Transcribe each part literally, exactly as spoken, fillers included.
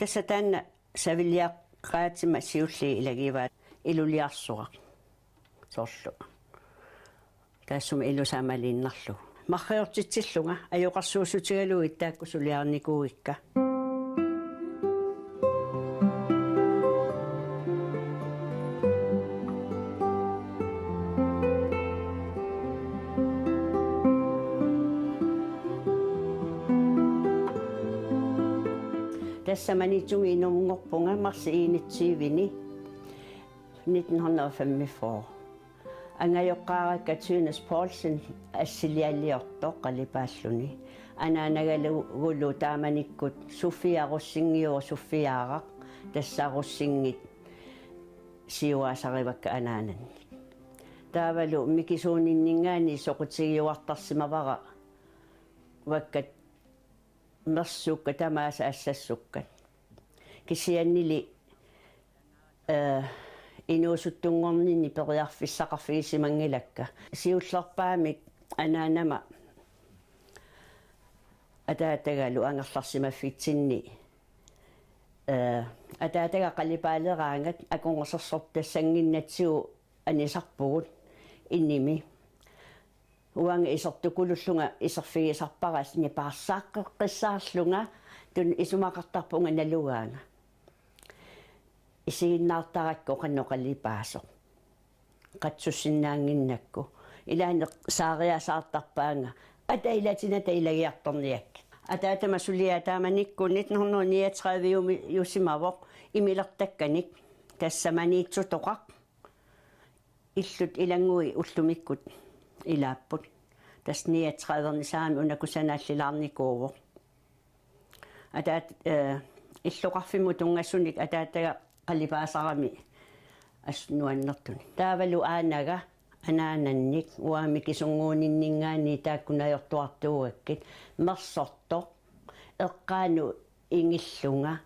Tassa taanna saviliaqqaatima siulliit ilagivaat iluliarsuaq. Soorlu. Taassuma ilusamaliinnarlugu. Marriortitsillunga ajoqersuussutigalugu taakku suliarinikuuikka. Tassa Maniitsumi inunngorpunga marsip enogtyvende nitten hundrede og femogfyrre. Angajoqqaarakka Tønnes Poulsen assilialiortoq qalipaalluni. Anaanagalugulu taamanikkut Sofia Rosingip Sofiaraq, tassa Rosingit siuaasarivakka anaanannik. Taavalu mikisuuninninngaanniit soqutigiuartarsimavara uakkat mersukkat tamaasa assassukkat. Kisiannili, eh, inuusuttunngorninni periarfissaqarfigisimanngilakka. Siullerpaamik anaanama ataatagalu angerlarsimaffitsinni, eh, ataataga qalipaaleraangat akornusersortassannginnatsigu anisarpugut inimi. Uanga isertukulullunga iserfigisarpara nipaarsaaqqeqqissaarlunga tun isumaqartarpunga nalugaanga. Isiginnaartarakku qanoq qalipaasoq. Qatsussinnaannginnakku. Ilaanni saariasaartarpaannga. Ata ilatinata ilagiartorniakkit. Ataatama suliaa taamanikkut nitten hundrede niogtredive-usimaarpoq imilertakkanik. Tassa Maniitsutoqaq. Illut ilannguit ullumikkut ilaapput. Tassa niogtredive-ernissaanut una kusanaallilaarnikuuvoq. Ataat, eh, illoqarfimmut tunngasunik ataataga qalipaasarami assut nuannertunik. Taavalu aanaga anaanannik uanga mikisunnguuninninngaanniit taakku najortuartuugakkit mersortoq eqqaanut ingillunga,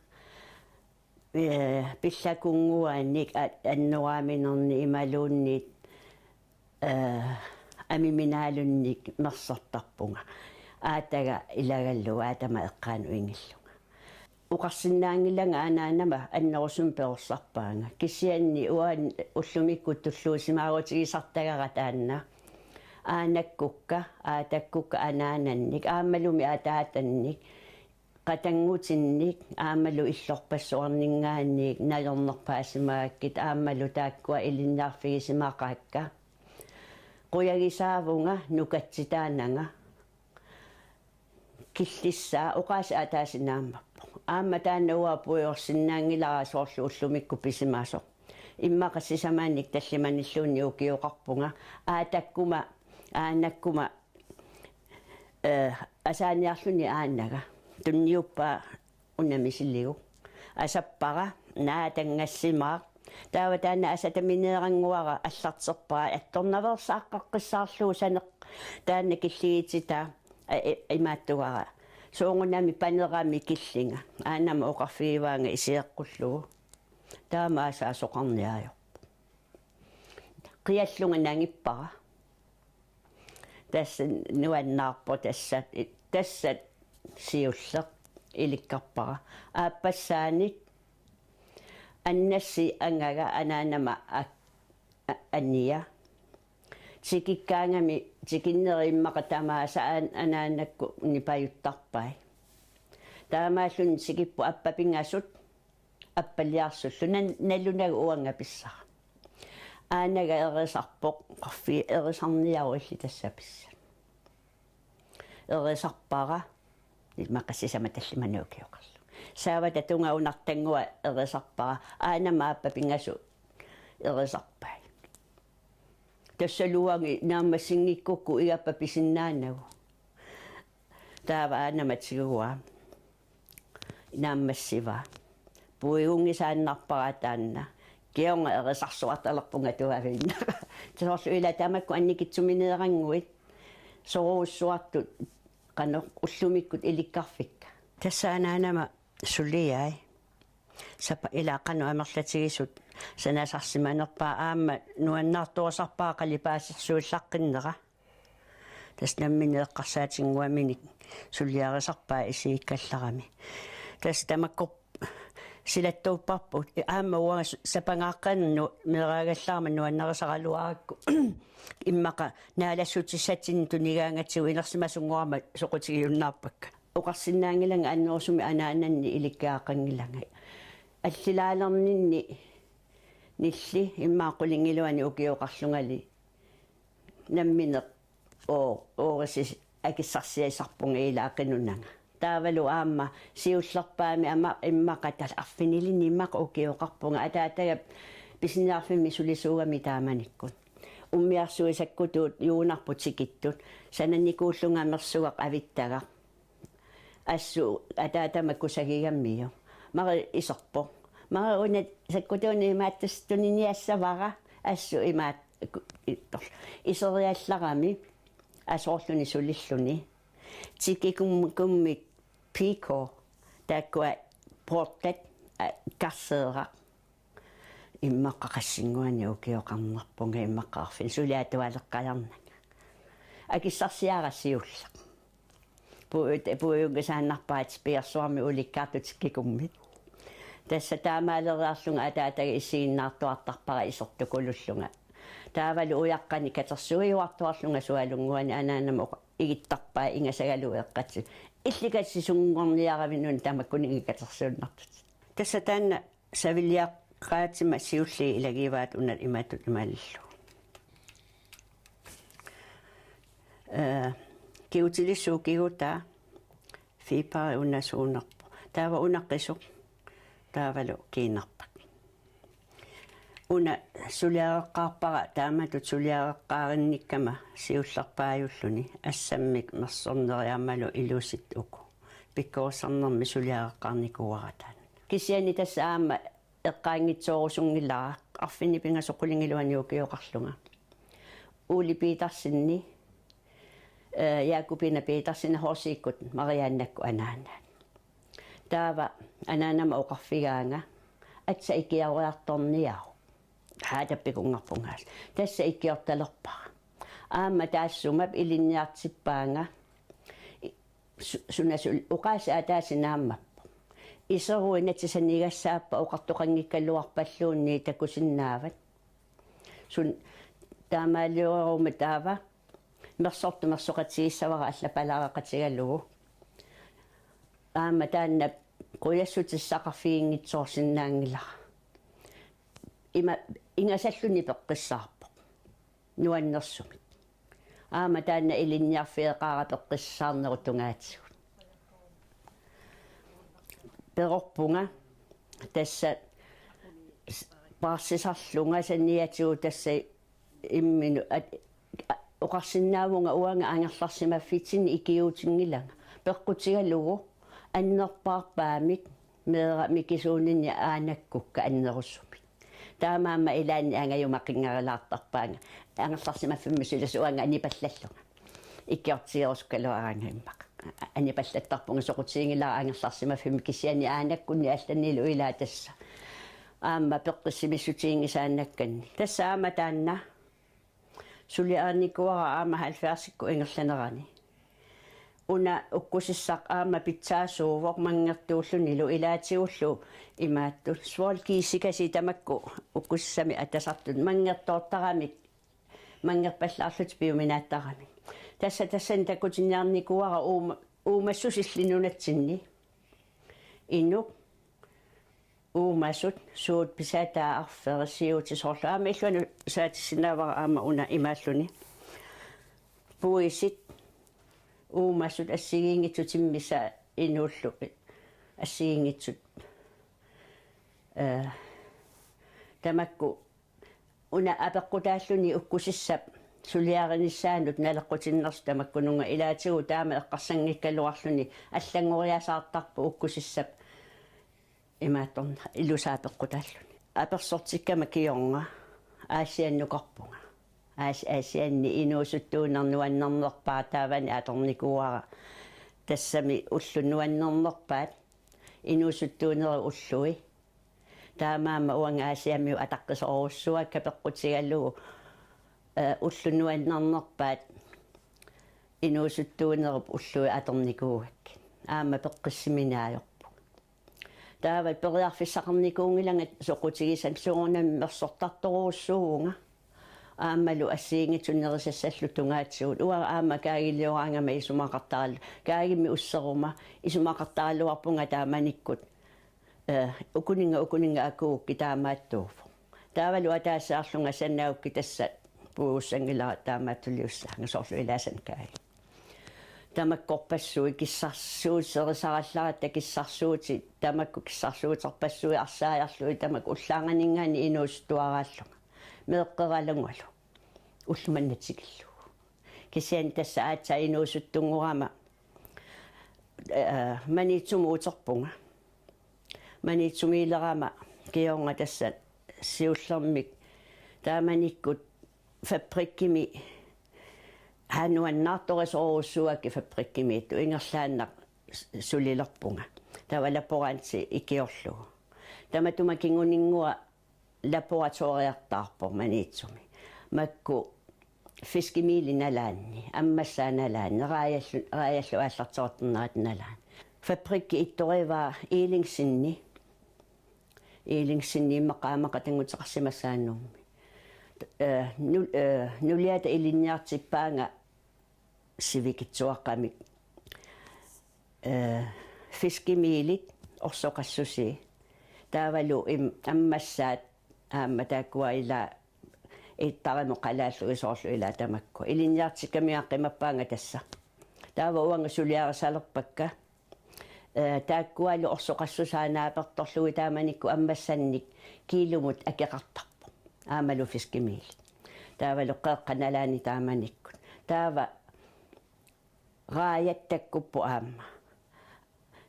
eh, pillakunnguanik a-, annoraaminernik imaluunniit, eh, amiminaalunnik mersortarpunga. Aataga ilagallugu aatama eqqaanut ingillunga. Oqarsinnaanngilanga anaanama annerusumik perorsarpaanga. Kisianni uanga ullumikkut tulluusimaarutigisartagara taanna. Aanakkukka, aatakkukka anaanannik, aammalumi ataatannik, qatanngutinnik aammalu illorpassuarninngaanniit najornerpaasimagakkit aammalu taakkua ilinniarfigisimaqaakka. Qujagisaavunga nukatsitaananga. Killissaa oqaasii ataasiinnarpoq. Aamma taanna uanga puigorsinnaanngilara soorlu ullumikkut pisimasoq. Immaqa sisamanik tallimanilluunniit ukioqarpunga. Aatakkuma, aanakkuma eh, asaaniarluni aanaga. Tunniuppaa una misiligu. Asappara, naatanngassimaaq. Taava taanna asatamineerannguara allarterpaa attornaveersaaqqeqqissaarlugu saneq taanna killigitsitaa, a, i-, imaattugara. Soorunami panerami killinga. Aanama oqarfigivaanga isioqqullugu. Taamaasaasoqarniarpoq. Qiallunga nangippara. Tassa nuannaarpoq tassa, tassa siulleq ilikkarpara. Aappassaanik annassi angaga anaanama a-, a-, ania. Tikikkaangami tikinneri immaqa tamaasa an-, anaanakkut nipajuttarpai. Taamaalluni tikipput appa pingasut. Appaliarsullu nan-, nalunagu uanga pissara. Aanaga erisarpoq, qaffi erisarniaruilli tassa pissat. Erisarpara, immaqa sisamat tallimanik ukioqarlunga. Saavata tunga unartanngua erisarpara, aanama aappa pingasut erisarpai. Tassalu uanga naammassinngikkukkit igappa pisinnaanagu. Taava aanama tiguaa. Naammassivaa. Puigunngisaannarpara taanna. Kingorna erisarsuartalerpunga tuaviinnara. Soorlu ila tamakku annikitsumineerannguit. Sorujussuartut qanoq ullumikkut ilikkarfikka. Tassa anaanama suliai. Sapa ila qanoq amerlatigisut sanasarsimanerpaat aamma nuannaartorusarpara qalipaasersuillaqqinnera. Tassa nammineq eqqarsaatinnguaminik suliarisarpaat isigikkallarami. Tassa tamakku Silattuupparput. Aamma uanga su-, sapangaaqqanut meeraagallaarmat nuannarisaraluarakku. Immaqa naalassutissatsinnik tunigaangatsigu inersimasunngorama soqutigiunnaarpakka. Oqarsinnaanngilanga annerusumik anaananni ilikkagaqanngilanga. Allilaalerninni nilli immaqa qulingiluanik ukioqarlungali nammineq oo-, oorisi akissarsiassarpunga ilaa qinunanga. Taavalu aamma siullerpaamik aamma immaqa tal-, arfinilinnik immaqa ukioqarpunga ataataga pisiniarfimmi sulisuugami taamanikkut. Ummiarsuit sakkutuut juunnarput tikittut. Sananikuullunga mersugaq avittagaq. Assut ataatama kusagigammiuk. Mari iserpoq. Mari una sakkutuunut imaattussaq tuniniassavara. Assut imaat-, ku-, i-, iseriallarami. Asoorluni sulilluni. Tikikum-, kummik piko. Taakkua poortat, a, karseeraq. Immaqa qassinnguanik ukioqarnerpunga immaqa arfineq-, suli atualeqqajarnanga. Akissarsiara siulleq. Pu-, puiunngisaannarpara piiarsuarmi ulikkaartut tikkikummit. Tassa taamaaleriarlunga ataataga issiginnaartuartarpara isertukulullunga. Taavalu ujaqqanik katersuiuartuarlunga sualunnguanik anaanama oqa-, igittarpai ingasagalugu eqqatsip. Illikat sisunngorniaravinun tamakkuninnga katersuunnartut. Tassa taanna saviliaqqaatima siulliit ilagivaat una imatut imallu. Ee, kigutilissuup kigutaa fiber una suunerpoq. Taava una qisuq. Taavalu kiinarpak. Una suliareqqaarpara taamatut suliareqqaarinnikkama siullerpaajulluni assammik mersorneri aammalu ilusit uku. Pikkorissarnermi suliareqqaarnikuuara taanna. Kisianni tassa aamma eqqaanngitsoorusunngilara arfineq-pingasoq qulingiluanik ukioqarlunga. Ole Petersenip, eh, Jakobine Petersen Horsikkut Mariannakkut anaanaat. Taava anaanama oqarfigaanga aatsaat ikioriartorniaruk. Haa, tappikunngarpunga. Tassa ikiortalerpara. Aamma taassuma ilinniartippaanga. I-, su-, suna sul-, oqaasii ataaseq naammappoq. Iserui natisanigassaappat oqartoqanngikkaluarpalluunniit takusinnaavat. Suna taamaalioruma taava mersortup mersoqatigissavara allapalaareqatigalugu. Aamma taanna qujassutissaqarfiginngitsoorsinnaanngilara. Ima ingasalluni peqqissaarpoq. Nuannersumik. Aamma taanna ilinniarfigeqaara peqqissaarnerup tungaatigut. Perorpunga tassa s-, paarsisarlunga saniatigut tassa imminut at-, a-, oqarsinnaavunga uanga angerlarsimaffitsinni ikiuutinngilanga. Peqqutigalugu annerpaarpaamik meeraq mikisuuninni aanakkukka annerusumik. Taamaammat ilaanni angajuma qinngarilaartarpaanga. Angerlarsimaffimmi sulisut uanga anipallallunga. Ikiortigerusukkaluaraanga immaqa. Anipallattarpunga soqutiginngilanga angerlarsimaffimmi kisianni aanakkunni allanilu ilaa tassa. Aamma peqqissimissutiginngisaannakkanni. Tassa aamma taanna suliarinikuuara aamma halvfjerdsikkut ingerlanerani. Una ukkusissaq aamma pitsaasuuvoq manngertuullunilu ilaatigullu imaattut. Svovlkiisikasi tamakku ukkusissami atasartut manngertoortaramik manngerpallaarlutik piuminaattaramik. Tassa tassani takutinniarnikuuara uuma-, uumassusilli nunatsinni. Inuk uumasut suut pisataa arferisiutit soorlu. Aamma illuanut saatissinnaavara aamma una imaalluni. Puisit uumasut assigiinngitsut timmissaat inuullu assigiinngitsut. Ee, tamakku una apeqqutaalluni ukkusissap suliarinissaanut naleqqutinnersut tamakkununnga ilaatigut taama eqqarsanngikkaluarluni allanngoriasaartarpoq ukkusissap imaattorn-, ilusaa apeqqutaalluni. Apersortikkama kingorna Aasiannukarpunga. Aas-, Aasianni inuusuttuuneq nuannernerpaaq taavani atornikuuara tassami ullut nuannernerpaat inuusuttuunerit ullui. Taamaammat uanga Aasiammiut ataqqisorujussuakka peqqutigalugu, eh, ullut nuannernerpaat inuusuttuunerup ullui atornikuugakkit. Aamma peqqissimini ajorpunga. Taava periarfissaqarnikuunngilanga soqutigisannut, soorunami mersortartorujussuuvunga. Aammalu assigiinngitsut nerisassallu tungaatigut. Uanga aamma kaagiliuraangama isumaqartaralu-, kaagimmi usseruma isumaqartaraluarpunga taamanikkut, eh, ukuninnga, ukuninnga akuukkit taamaattuuvoq. Taavalu ataasiarlunga sanaukkit tassa puigussanngilara taamaattuliussaanga soorlu ilaasanik kaagi. Tamakkorpassuit kissarsuuterisarallaratta kissarsuutit, tamakku kissarsuuterpassuit arsaajarlugit tamakku ullaarnganinngaanniit inuusuttuaraallunga. Meeqqeralungalu. Ulloq manna tikillugu. Kisianni tassa aatsaat inuusuttunngorama, eh, Maniitsumi uterpunga. Maniitsumiilerama kingorna tassa siullermik taamanikkut fabrikkimi, haa, nuannaartorisorujussuuakka fabrikkimiittut, ingerlaannaq s-, sulilerpunga. Taava laboranti ikiorlugu. Tamatuma kinguninngua laboratoriartaarpoq Maniitsumi. Makku fiskemiilit nalaanni, ammassaat nalaanni, raajallu, raajallu aallartiortarnerat nalaanni. Fabrikki ittorivaa Elingsenni. Elingsenni immaqa aamma qatannguteqarsimassaaq Nuummi. Eh, nu-, eh, nuliata ilinniartippaanga sivikitsuaqqamik. Eh, fiskemiilit orsoqassusii. Taavalu im-, ammassaat aamma taakkua ilaa iittarimut qalaallugu soorlu ilaa tamakku. Ilinniartikkamiga qimappaanga tassa. Taava uanga suliarisalerpakka. Eh, taakkualu orsoqassusaa naapertorlugit taamanikkut ammassannik kiilumut akeqartarpoq. Aammalu fiskemiilit. Taavalu qeeqqat nalaanni taamanikkut. Taava raajat takkupput aamma.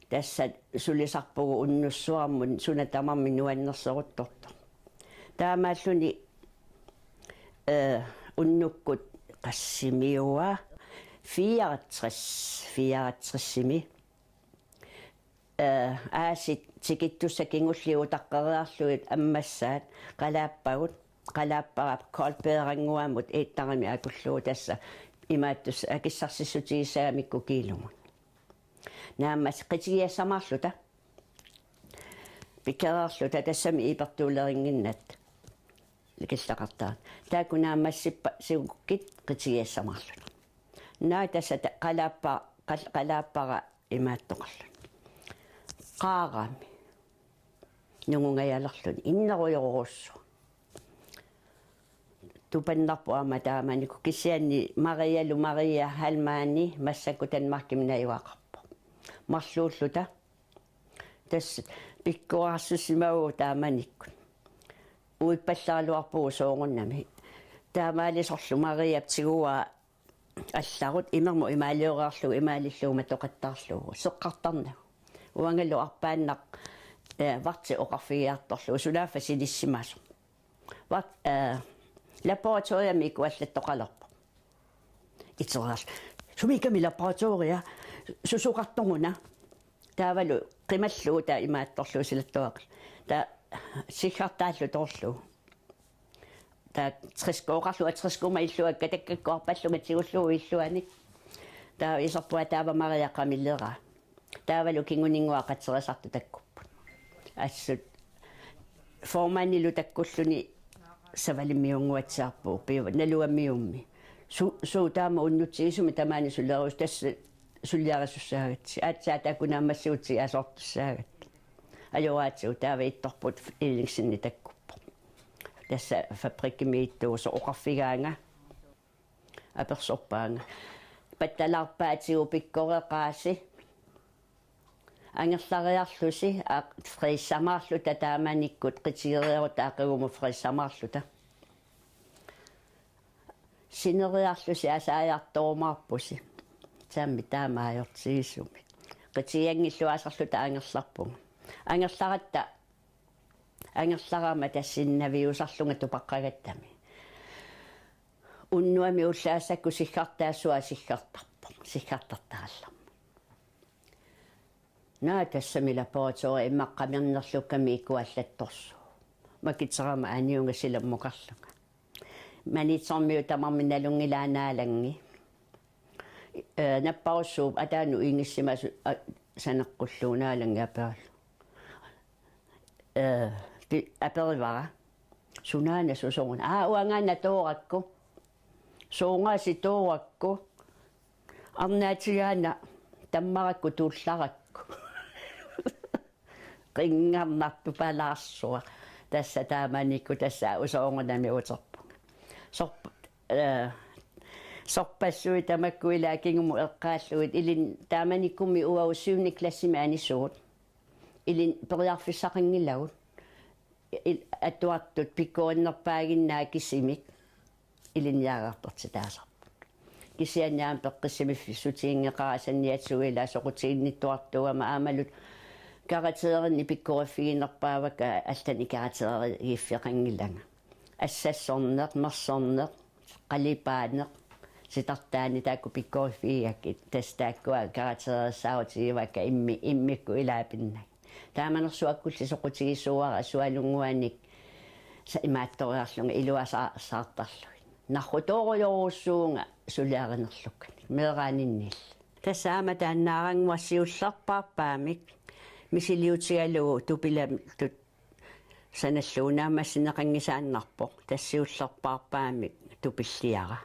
Tassa sulisarpugut unnussuarmut suna tamarmi nuannersoruttortoq. Taamaalluni, eh, unnukkut qassimiua, fireogtres, fireogtresimi, eh, aasit tikittussat kingulliit utaqqeriarlugit ammassaat qalaappagut, qalaappara Koldbergannguamut iittarimik akullugu tassa imaattussaq akissarsissutigissagamikku kiilumut. Naammassik qitigiassamaarluta. Pikereerluta tassami ipertuulerinnginnatta. Likilleqartaat. Taakku naammassippa siukkit qitigiassamaarluta. Naa tassa ta-, qalaappa-, qal-, qalaappara imaattoqarluni. Qaarami. Nungungajalerluni. Innerujorujussuaq. Tupannarpoq aamma taamanikkut kisianni Marialu Maria Heilmanni massakkut Danmarkimi najugaqarpoq. Marluulluta. Tassa pikkorisarsimavunga taamanikkut. Uippallaraluarpugut soorunami. Taamaalisorlu Mariap tiguaa allarut imermut imaaliorarlugu imaalillugu matoqattaarlugu. Seqqartarnagu. Uangalu arpaannaq, eh, varti oqarfigiartorlugu. Sunaaffa sinissimasoq. Vat-, eh, laboratoriami ikuallattoqalerpoq. Itereerl-. Sumiikkami laboratoria, susoqartoruna. Taavalu qimallugu taava imaattorlugu silattuaqil. Taava siggartaallu toorlugu. Taava triskooqarlunga, triskooma illuakka takkakkuarpallunga tigullugu illuanik. Taava iserpunga taava Maria qamileraa. Taavalu kinguninngua qaterisartut takkupput. Assut formandilu takkulluni Savalimmiunnguatsiarpugut piva Naluamiummi. Su-, suu taama unnutsigisumik tamaani suliarus-, tassa suliarisussaagatsigit. Aatsaat taakku naammassigutsigu asoortussaagatta. Ajoraatigut taava ittorput Elingsenni takkuppoq. Tassa fabrikkimi ittuusoq oqarfigaanga. Apersorpaanga. Pattalaarpaatigut pikkoreqaasi. Angerlariarlusi aq-, freezermaarluta taamanikkut qitigereerutta aqagumut freezermaarluta. Sineriarlusi asaajartorumaarpusi. Taama taama ajortigisumik. Qitigianngilluinnarluta angerlarpunga. Angerlaratta, angerlarama tassinnaviusarlunga tupaqqagattami. Unnuami ullaassakkut siggartaassuaq siggartarpoq, siggartartarallarmat. Naa tassami laboratoriami immaqa qamernerlukkami ikuallattorsuuvoq. Makiterama aniunga silammukarlunga. Maniitsormiut tamarmik nalunngilaa Naalanngi. Eh, napparussuup ataanut ingissimasoq, a, saneqqullugu Naalanngi aperallu. eh, pi-, aperivara. Sunaana susooruna. Aa, uangaana toorakku. Soorunasi toorakku. Arnaatigaana tammarakku tullarakku. Qinngarnartupalaarsuaq. Tassa taamanikkut tassa usoorunami uterpunga. Sorp-, eh, sorpassuit tamakku ilaa kingumut eqqaallugit. Ilin taamanikkummi uagut syvende klassimi anisugut. Ilin periarfissaqanngilagut. Il-, atuartut pikkorinnerpaaginnaat kisimik ilinniareertortitaasarput. Kisianni aamma peqqissimiffissutiginngeqaara saniatigut ilaa soqutiginnittuartuugama aammalu karakterini pikkoriffiginerpaavakka allanik karakterigiiffeqanngilanga. Assassorneq, mersorneq, qalipaaneq, sitartaani taakku pikkoriffigigakku, tassa taakkua karakterissaarutigivaakka immi-, immikkut ilaapinnagit. Taamanersuakkulli soqutigisuuara sualunnguanik sa-, imaattoriarlunga iluasaa-, saartarlugit. Narrutoorujorujussuuvunga suliarinerlukkanik. Meeraaninnilli. Tassa aamma taannaarannguaq siullerpaarpaamik misiliutigalugu tupilattut sanallugu naammassineqanngisaannarpoq. Tassa siullerpaarpaamik tupilliara.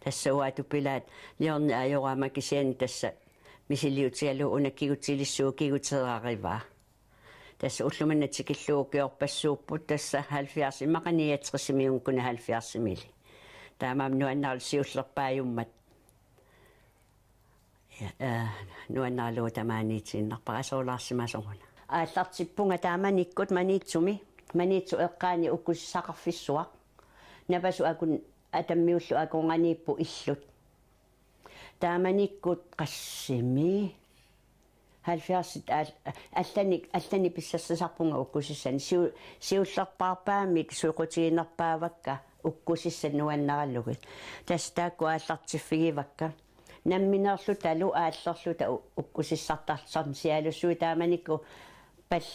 Tassa uanga tupilaat niorneq ajoraama kisianni tassa misiliutigalugu una kigutilissuu kiguteerarivaa. Tassa ullumi manna tikillugu ukiorpassuupput tassa halvfjerds immaqa niogtresimiunnguna halvfjerdsimiilli. Taamaammat nuannaralugu siullerpaajummat. Ja, eh, nuannaralugu tamaaniitiinnarpara aserulaarsimasoruna. Aallartippunga taamanikkut Maniitsumi, Maniitsup eqqaani ukkusissaqarfissuaq. Napasuk akun-, Atammiullu akornanniippoq illut. Taamanikkut qassimi halvfjerdsit aal-, allanik, allanik pissarsisarpunga ukkusissanik. Siu-, siullerpaarpaamik soqutiginerpaavakka ukkusissat nuannaralugit. Tassa taakku aallartiffigivakka. Nammineerlutalu aallerluta u-, ukkusissartartarsialussuit taamanikkut pal-,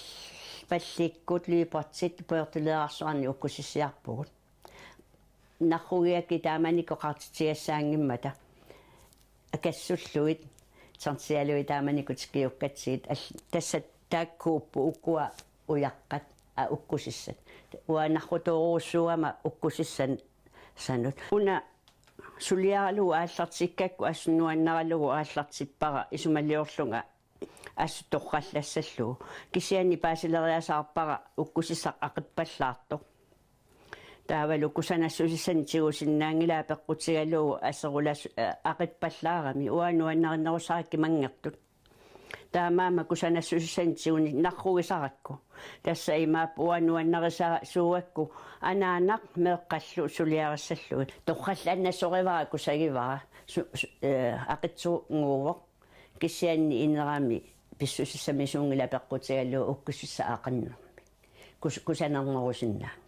pallikkut lybertit pujortuleerarsuarnik ukkusissiarpugut. Narrugigakkit taamanikkut oqartitsigassaanngimmata. Akassullugit, tsantsialui taamanikkut tikiukkatsigit, al-, tassa taakkuupput ukua ujaqqat, aa, ukkusissat. Uanga narrutoorujussuugama ukkusissanut. Una suliaralugu aallartikkakku assut nuannaralugu aallartippara isumaliorlunga assut torrallassallugu. Kisianni paasileriasaarpara ukkusissaq aqippallaartoq. Taavalu kusanassusissanik tigusinnaanngilaa peqqutigalugu aserulas-, eh, aqippallaarami uanga nuannarinerusarakkit manngertut. Taamaammat kusanassusissanik tigunik narrugisarakku. Tassa imaappoq uanga nuannarisa-, suugakku anaanaq meeqqallu suliarissallugit. Torrallannasorivara kusagivara. Su-, su-, eh, aqitsunnguuvoq. Kisianni inerami pissusissamisuunngilaq peqqutigalugu ukkusissaq aqinnermik. Kus-, kusanernerusinnaanngilaq.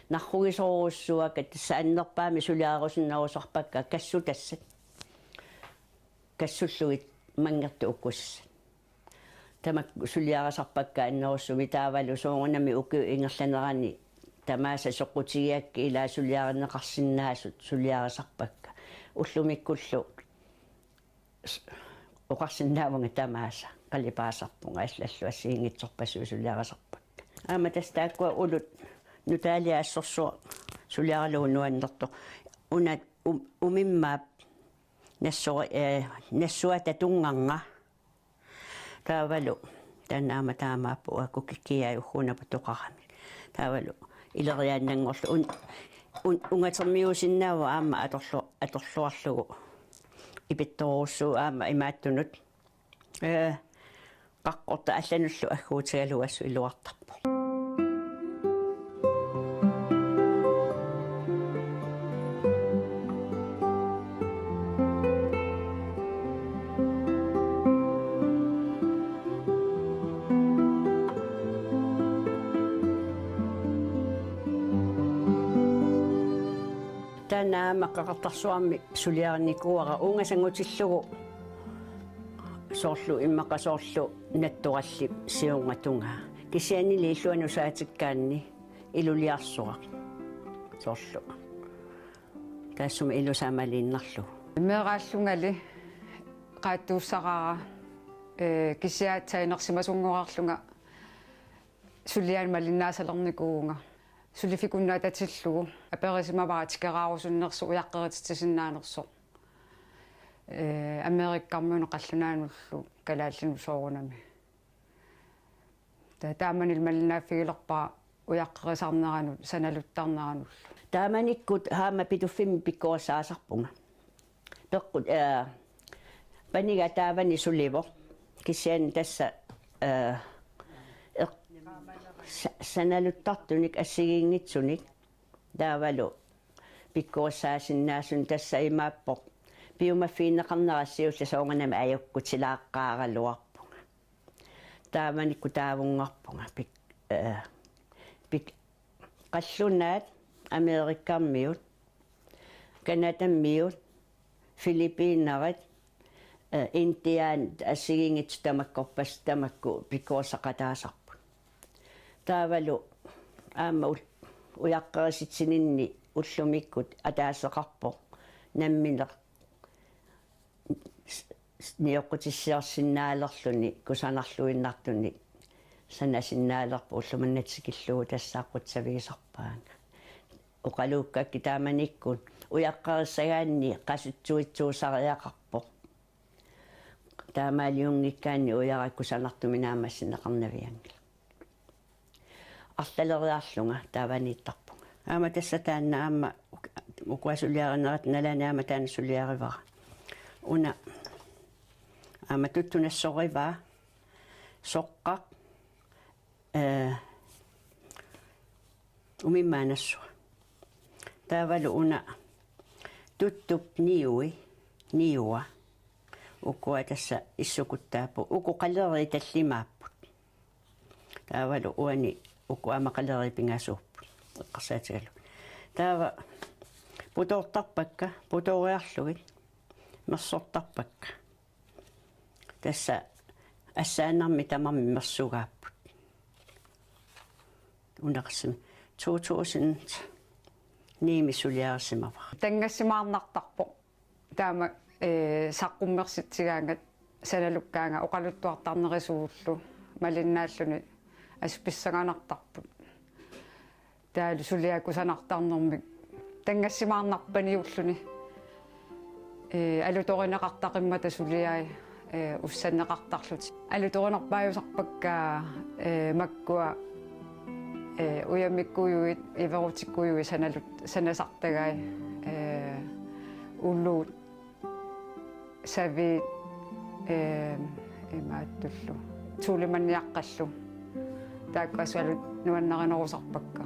Narrugisorujussuuakka tassa annerpaamik suliarerusunnerusarpakka kassutassat. Kassullugit manngertut ukkusissat. Tamakku suliarisarpakka annerusumik taavalu soorunami ukiup ingerlanerani tamaasa soqutigigakkit ilaa suliarineqarsinnaasut suliarisarpakka. Ullumikkullu s-, oqarsinnaavunga tamaasa, qalipaasarpunga allallu assigiinngitsorpassuit suliarisarpakka. Aamma tassa taakkua ulut nutaaliaq assorsuaq suliaralugu nuannertoq. Una um-, umimmaap nassori-, eh, nassuata tunngarnga. Taavalu taanna aamma taamaappoq uagut kikiai ugguuna putoqaramik. Taavalu ileriaannanngorlugu un-, un-, ungatermiuusinnaavoq aamma atorlu-, atorluarlugu ipittorujussuuvoq aamma imaattunut. Eh, qaqqortoq allanullu agguutigalugu assut iluartarpoq. Taanna aamma Qeqertarsuarmi suliarinikuuara uunga sangutillugu soorlu immaqa soorlu nattorallip siorna tungaa. Kisiannili illuanut saatikkaanni iluliarsuaq. Soorlu. Taassuma ilusaa maliinnarlugu. Meeraallungali qaattuussaraara, eh, kisianni sainersimasunngorarlunga suliaanut malinnaasalernikuuvunga. Suliffik una atatillugu aperisimavara tikeraarusunnersoq ujaqqerititsisinnaanersoq. Ee, Amerikamiunut qallunaanullu kalaallinut soorunami. Ta-, taamanilu malinnaaffigilerpara ujaqqerisarneranut, sanaluttarneranullu. Taamanikkut aamma Pituffimmi pikkorissaasarpunga. Peqqut, ee, paniga taavani sulivoq. Kisianni tassa, ee, eq-, sa-, sanaluttartunik assigiinngitsunik taavalu pikkorissaasinnaasunik tassa imaappoq. Piumaffigineqarnera siulleq soorunami ajukkut, silaaqqaaraluarpunga. Taamanikkut taavunngarpunga pik-, ee, pik-, qallunaat Amerikamiut, Canadamiut, Filippiinerit, ee, Indianit assigiinngitsut tamakkorpassuit tamakku pikkorissaqataasarput. Taavalu aamma ul-, ujaqqerisitsininni ullumikkut ataaseqarpoq nammineq s-, s-, nioqqutissiorsinnaalerluni kusanarluinnartunik sanasinnaalerpoq, ullumimut tikillugu tassa aqqutsavigisarpaanga. Oqaluukkakkit taamanikkut ujaqqerissagaanni qasutsuitsuusariaqarpoq. Taamaaliunngikkaanni ujara kusanartumik naammassineqarnavianngilaq. Arlaleriarlunga taavaniittarpunga. Aamma tassa taanna aamma uk-, ukua suliarinerat nalaani aamma taanna suliarivara. Una aamma tuttunassorivaa, soqqaq, ee, umimmaanassua. Taavalu una tuttup niui, niua. Ukua tassa issukuttaapput. Uku qaleriit tallimaapput. Taavalu uani uku aamma qaleriit pingasuupput. Eqqarsaatigalugu. Taava putoortarpakka, putooriarlugit mersortarpakka. Tassa assaannarmik tamarmik mersugaapput. Una qassimi, to tusind ni-mi suliarisimavara. Tanngassimaarnartarpoq. Taama, ee, saqqummersitsigaangat sanalukkaangat oqaluttuartarnerusugullu malinnaalluni assut pissanganartarput. Taavalu suliai kusanartarnermik tanngassimaarnarpaniulluni. Ee, alutorineqartaqimmata suliai, ee, ussanneqartarlutik. Alutorinerpaajusarpakka, ee, makkua, ee, ujamikkujuit, iverutikkujuit sanalut-, sanasartagai, ee, uluut, saviit, ee, imaattullu. Tuulimanniaqqallu. Taakku assut nuannarinerusarpakka.